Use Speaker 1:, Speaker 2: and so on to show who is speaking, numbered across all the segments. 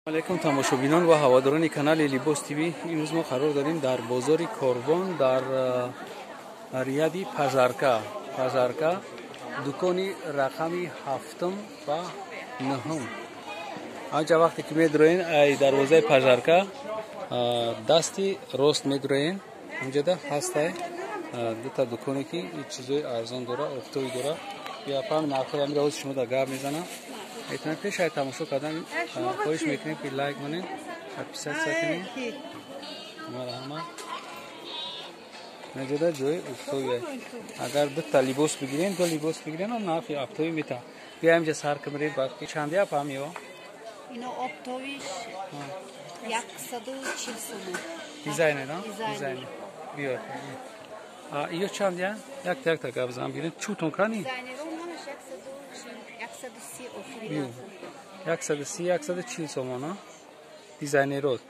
Speaker 1: Алейкум тамошобинон ва ҳаводорони канали Либос ТВ. Имрӯз мо қарор дорем дар бозори Корвон дар ряди Пажарка. Пажарка дукони рақами ҳафтум ва нуҳум. Анҷа вақте ки медроен ай дарвозаи Пажарка дасти рост медроен, онҷода ҳастай дута дуконе ки чизои арзон дора, офтобӣ дора. Я пам нархҳои амира ҳозир шумо да гап мезанам. Метавонед пеш ай тамошо кардан хоҳиш мекунем ки лайк монед, подписаться кунед. Марҳамат. Наҷода ҷои офтобӣ. Агар дута либос бигирем, ду либос бигирем, нархи офтобӣ мета. Биё инҷа сар кунем, баъд чанди апам ё?
Speaker 2: Ино офтобиш 140 сомон.
Speaker 1: Дизайнер, а? Дизайнер. Биё. А ё чандия? Якта якта гап зан бигирем. Чутон кани?
Speaker 2: Дизайнерон манаш 140 130
Speaker 1: 130 140 сомон, а? Дизайнерот.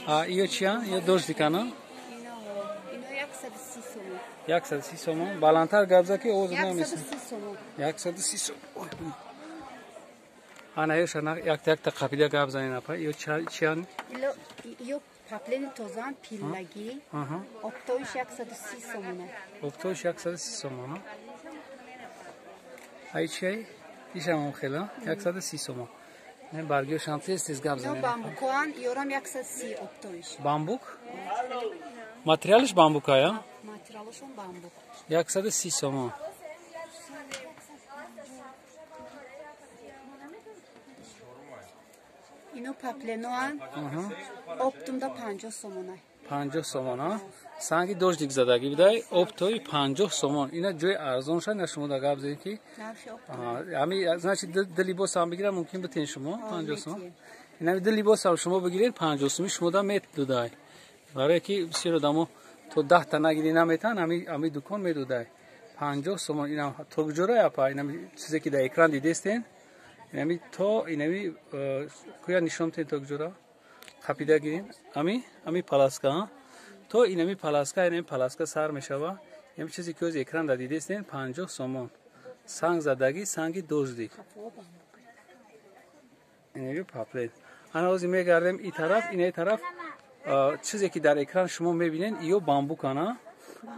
Speaker 1: А ё чия? Ё дождикана?
Speaker 2: Ино 130 сомон.
Speaker 1: 130 сомон. Баландтар гап за ки овоз намесад.
Speaker 2: 130 сомон.
Speaker 1: 130 сомон. Ана ё шана якта якта қапида гап занин апа. Ё чиян?
Speaker 2: Ё паплени тозан пиллаги. Оптовиш 130 сомон.
Speaker 1: Оптовиш 130 сомон. Ай чиай? Ишам хела 130 сомон. Не баргиёшам тез тез гап занем.
Speaker 2: Бамбукоан ёрам 130 оптовиш.
Speaker 1: Бамбук? Материалш бамбукая?
Speaker 2: Материалшон бамбук.
Speaker 1: 130 сомон.
Speaker 2: Ино папленоан. Оптумда 50 сомонай.
Speaker 1: 50 сомон, а? Санги дождик задаги бидай, оптои 50 сомон. Ина ҷои арзон шад, на шумо да гап зедед ки. Ами, значит, ду либос ҳам бигирам, мумкин битен шумо 50 сомон. Ина ду либос ҳам шумо бигиред 50 сомон, шумо да метдудай. Барое ки бисёр одамо то 10 та нагири наметан, ами дукон медудай. 50 сомон. Ина то куҷора апа? Ина чизе ки дар экран дидестен. Инами то инами куя нишон тен то куҷора? Қапида гирем. Ами паласка, то инами паласка сар мешава. Ин чизе ки оз экран да дидестен 50 сомон. Санг задаги, санги дождик. Инами паплет. Ана ози мегардем и тараф, инаи тараф чизе ки дар экран шумо мебинед, ё бамбукана.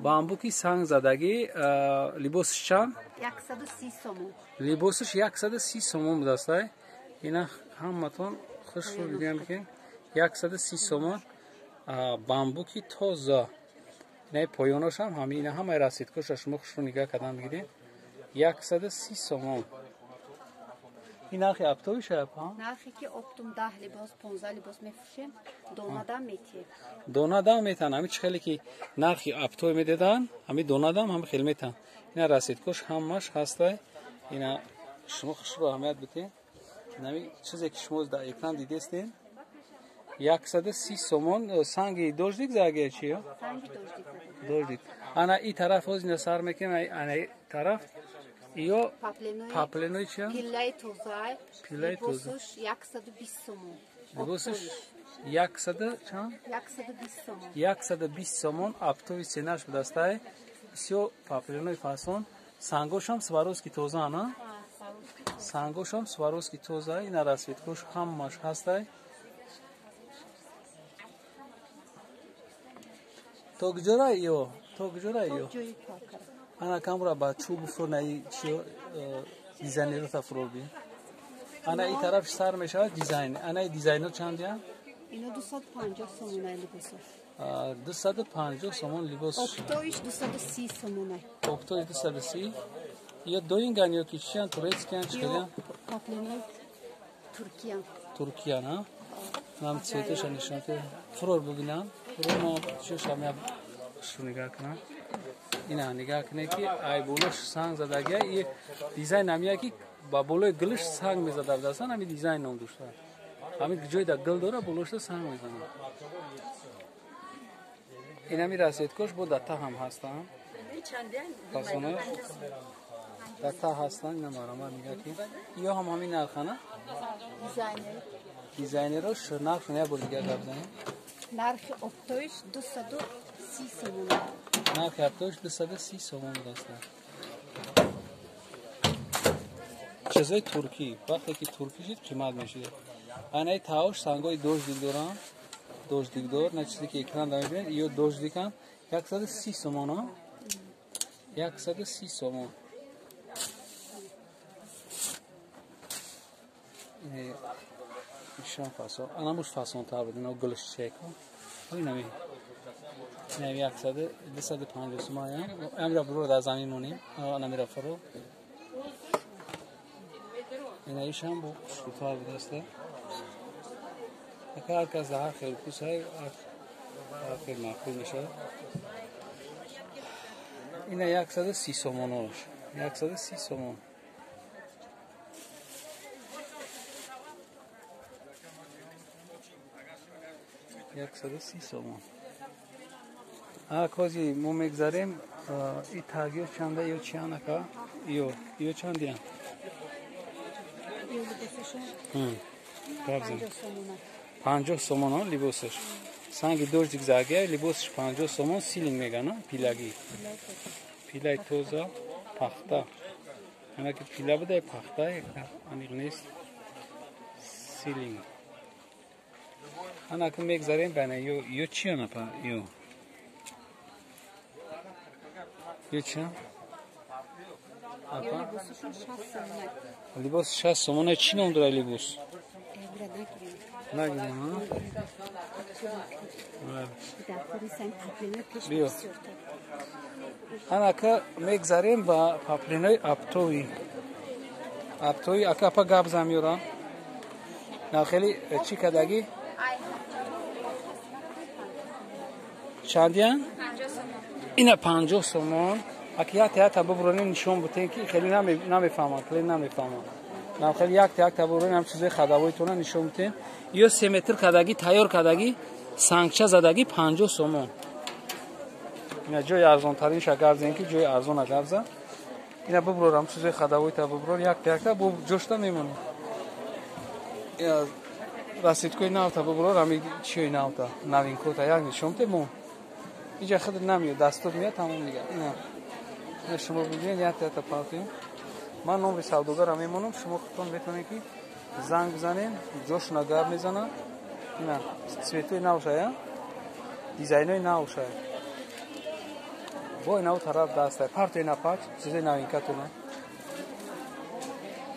Speaker 1: Бамбуки санг задаги, либосш чанд?
Speaker 2: 130 сомон.
Speaker 1: Либосш 130 сомон будастай. Ина ҳаматон хушро бигам ки 130 сомон. Бамбуки тоза. Инаи поёношам ҳами ина ҳамаи расидкоша шумо хушро нигоҳ кардан бигиред. 130 сомон. Ин нархи оптовиша апа?
Speaker 2: Нархи ки оптум 10 либос, 15 либос мефурӯшем, донадам метиҳем.
Speaker 1: Донадам метан. Ҳами чӣ хеле ки нархи оптовӣ медедан, ҳами донадам ҳам хел метан. Ина расидкош ҳамаш ҳастай. Ина шумо хушро аҳамият битед. Инами чизе ки шумо дар экран дидестед 130 сомон. Санги дождик заге чи?
Speaker 2: Санги дождик.
Speaker 1: Дождик. Ана и тараф ҳоз ина сар мекунем, ана и тараф ё папленои чи?
Speaker 2: Пиллаи тоза.
Speaker 1: Пиллаи тоза.
Speaker 2: Либосуш 120 сомон.
Speaker 1: Либосуш 100 чанд?
Speaker 2: 120 сомон.
Speaker 1: 120 сомон оптовый ценаш будастай. Всё папленои фасон. Сангошам Сваровски тоза, ана? Сангошам Сваровски тоза, ина расветкош ҳамаш ҳастай. То куҷора ё? То куҷора ё? Ана камра ба чӯб фурнаи чи дизайнерота фурор би. Ана и тараф сар мешавад дизайн. Ана и дизайно чандия?
Speaker 2: Ино 250 сомон либосош.
Speaker 1: 250 сомон либос.
Speaker 2: Оптовиш 230 сомон.
Speaker 1: Оптовиш 230. Ё доинган ё ки чиян турецкиян чикаян?
Speaker 2: Папленои Туркиян.
Speaker 1: Туркиян, а? Нам цветоша нишон те. Фурор бубинам. Фурор мо чишам я шу нигоҳ кунам. Ина нигоҳ кунед ки ай болош санг задагия. И дизайн ҳамия ки ба болои гулш санг мезада будасан, ҳами дизайн ном дошта. Ҳами ҷой да гул дора, болошда санг мезанад. Инами расеткош бо дата ҳам ҳастанд. Фасонаш дата ҳастанд. Ина марамат нигоҳ ки ё ҳам ҳамин нархана?
Speaker 2: Дизайнер.
Speaker 1: Дизайнерош нархшон як бор дигар гап занем.
Speaker 2: Нархи оптовиш 230 сомон.
Speaker 1: Нархи оптовиш 230 сомон будааст. Чизои туркӣ, вақте ки туркӣ шид қимат мешид. Айнаи таош сангои дождик дорам. Дождик дор, на чизе ки экран да мебинед, ё дождикам 130 сомон, а? 130 сомон. Ишон фасон. Анамуш фасонтар буд, ино гулш чеко. Инами. Инами 250 сомон. Амира буро дар замин монем. Анамира фаро. Ина ишам бу хушрӯтар будаста. Ака ҳар кас дар ҳар хел кусай, ҳар хел маъқул мешавад. Ина 130 сомонош. 130 сомон. 130 сомон. Кози мо мегзарем, и тагиё чанда ё чиан ака? Ё чандиян? 50 сомон либосаш. Санги дождик загия, либосаш 50 сомон, силинг мегана, пилаги. Пилай тоза, пахта. Ана ки пила буда, пахта, аниқ нест. Силинг. Ана ки мегзарем байна, ё чиан апа, ё. Ё чиан? Апа? Либос 60 сомон, чӣ ном дорад либос? Нагирем, а? Анака мегзарем ба паплинои аптои. Аптои, ака апа гап зан меёрам. На хеле чӣ кардагӣ? Чандиян? Ина 50 сомон. Аки як-та бубронем нишон бутем ки хеле намефаҳманд, хеле намефаҳманд. Нам хеле як-та бубронем ҳам чизои хадавоитона нишон бутем. Ё 3 метр кардагӣ, тайёр кардагӣ, сангча задагӣ 50 сомон. Ина ҷои арзонтаринша гап зем ки ҷои арзона гап зан. Ина буброрам чизои хадавоита буброр як-та бу ҷошта мемонем. Ина расидкои навта буброр ҳами чиёи навта, новинкота як нишон бутем мо. Инҷа худ намеёд, дастур меяд, тамом дигар. Ина шумо бибинед, як-та партием. Ман номри савдогара мемонам, шумо худтон метавонед ки занг бизанед, ҷошона гап мезанад. Ина цветои навшая, дизайнои навшая. Бо инау тараф дастай, партои напач, чизои новинкатона.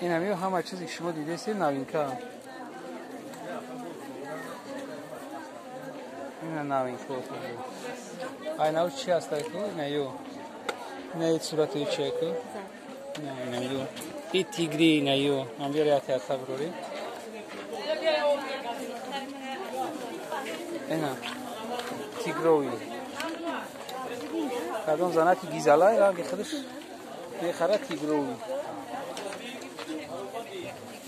Speaker 1: Ина меё ҳама чизе ки шумо дидесед новинка. Ина новинка. Айнау чи ҳастай ку? Ина ё. Ина сурати чеку. Ина ё. И тигри ина ё. Ман биёр як-та бирорем. Ина тигрови. Кадом занаки гизалай ранги худаш мехарад тигрови.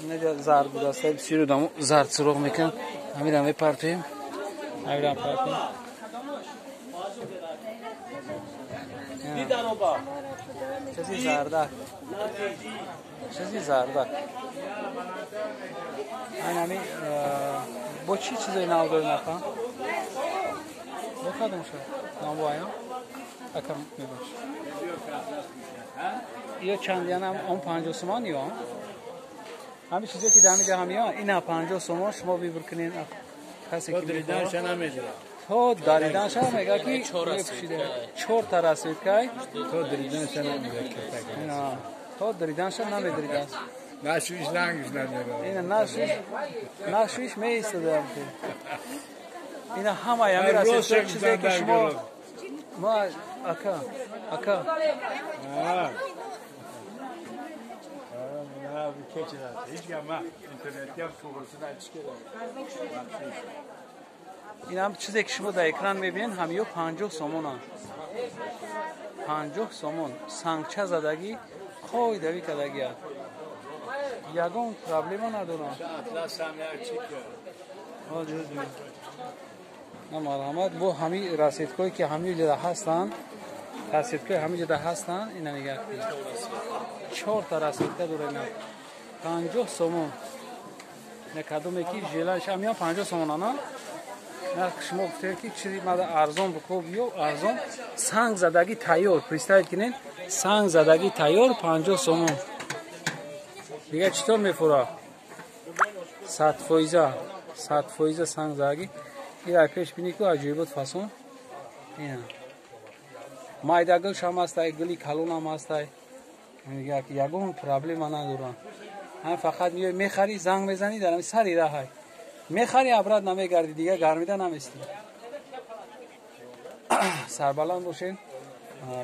Speaker 1: Ина зард будаст, бисёр одамо зард суроғ мекунанд. Ҳамира мепартоем. Ҳамира партоем. Чизи зардак. Чизи зардак. Айн ҳами бо чӣ чизои нав дорем апа? Бо кадом шуд? Бо ая? Акам мебош. Ё чандиянам он 50 сомон ё? Ҳами чизе ки дар ҳамиҷа ҳамия, ина 50 сомон шумо бибур кунед. Касе ки
Speaker 3: дариданша намедирад.
Speaker 1: То дариданша мега ки мепӯшида. 4 та расидкай.
Speaker 3: То дариданша намедирад.
Speaker 1: То дариданша намедиридааст.
Speaker 3: Нашуиш лангиш намерад.
Speaker 1: Ина нашуиш меистадам. Ина ҳама ҳами расидкай чизе ки шумо ма ака ака ин ҳам чизе ки шумо дар экран мебинед ҳамиё 50 сомонанд. 50 сомон сангча задагӣ қоидавӣ кардагианд. Ягон проблема надоранд. Марҳамат, бо ҳами расидкое ки ҳамин ҷода ҳастанд, расидкои ҳамин ҷода ҳастанд, ина нигаҳ кунед. 4 та расидка дорем. 50 сомон. На кадоме ки желаш ҳамиён 50 сомон ана. На шумо гуфтед ки чизи мада арзон бикоб ё арзон санг задагӣ тайёр. Представить кунед, санг задагӣ тайёр 50 сомон. Дигар чӣ тор мефурад? 100%, 100% санг задаги. Ира пеш бинӣ ку, аҷоибот фасон. Ина майда гул шам ҳастай, гули калонам ҳастай. Ягон проблема надорам. Ҳам фақат миёй, мехарӣ, занг мезанӣ, дар ҳами сари раҳай мехарӣ, обратно намегардӣ, дига гармида наместӣ. Сарбаланд бошед,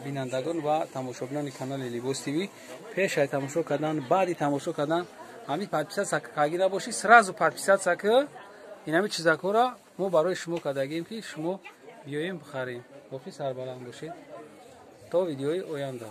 Speaker 1: бинандагон ва тамошобинони канали Либос ТВ. Пешай тамошо кардан, баъди тамошо кардан, ҳами подписаться кагӣ набошӣ, сразу подписаться ки. Инами чизакҳоро мо барои шумо кардагем, ки шумо биёем, бихарем. Боқӣ сарбаланд бошед, то видеои оянда.